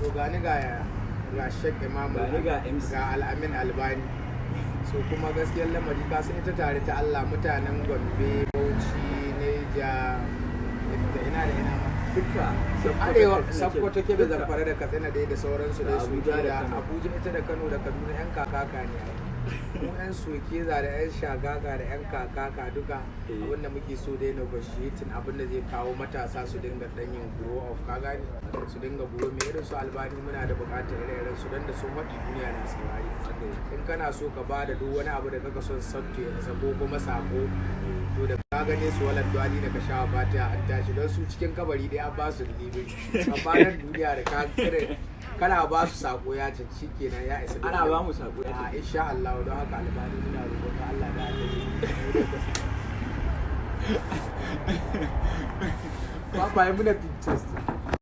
To gani ga Sheikh Imam, Gani ga MC. ga Al'amin Albani. So kuma gaskiyar lamari, ka san ita tare ta Allah, mutanen Gombe, Bauchi, Neja da ina da ina ma. Duka. Arewa, Katsina, Sakkwato, Kebbi, duka. Zamfara da Katsina dai da sauransu Da dai su Abuja da da Kano. Abuja ita da Kano da Kaduna, yan kakaka ne ai. Mu yan soke da yan shagaka da yan kakaka duka. Abinda muke so dai, negotiating abinda zai kawo matasa su dinga dan yin grow up, ka gane, su dinga grow mai irin su Albani. Muna da bukatar ire-iren su, dan da sun faɗi duniya na saurari. In kana so ka ba da duk wani abu da kaka son sauke ya isa ko kuma sako, to da ka gane su, walar duwali da ka sha fatiha, an tashi, don su cikin kabari dai an ba su delivery. Amma nan duniya da ka kire kana ba su sako, ya ce kenan, ya isa. Ana ba mu sako ya a tafi. Insha Allah. Don haka Albani, muna roƙon ka, Allah da Annabi. Ba yi muna pictures.